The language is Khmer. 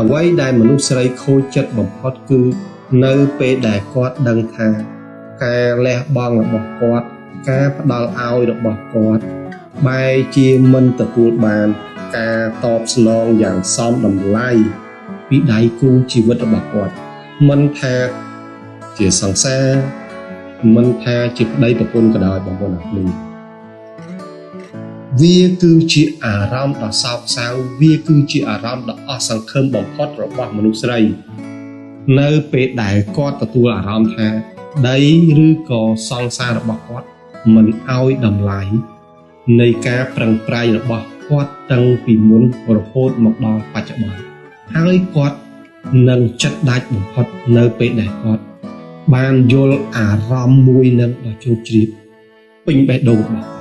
អ្វីដែលមនុស្សស្រីខូចចិត្តបំផុតគឺនៅពេលដែលគាត់ដឹងថាការលះបង់របស់គាត់ការផ្ដល់ឲ្យរបស់គាត់បែរជាមិនទទួលបានការតបស្នងយ៉ាងសមតម្លៃពីដៃគូជីវិតរបស់គាត់មិនថាជាសង្សារមិនថាជាប្តីប្រពន្ធក៏ដោយបងប្អូនអរគុណវាគឺជាអារម្មណ៍ដ៏សោកសៅវាគឺជាអារម្មណ៍ដ៏អស់សង្ឃឹមបំផុតរបស់មនុស្សស្រីនៅពេលដែលគាត់ទទួលអារម្មណ៍ថាដីឬក៏សង្សាររបស់គាត់មិនឲ្យតម្លៃនៃការប្រឹងប្រែងរបស់គាត់តាំងពីមុនរហូតមកដល់បច្ចុប្បន្នហើយគាត់នឹងចិត្តដាច់បំផុតនៅពេលដែលគាត់បានយល់អារម្មណ៍មួយនឹងដ៏ជ្រាបជ្រាបពេញបេះដូងរបស់គាត់។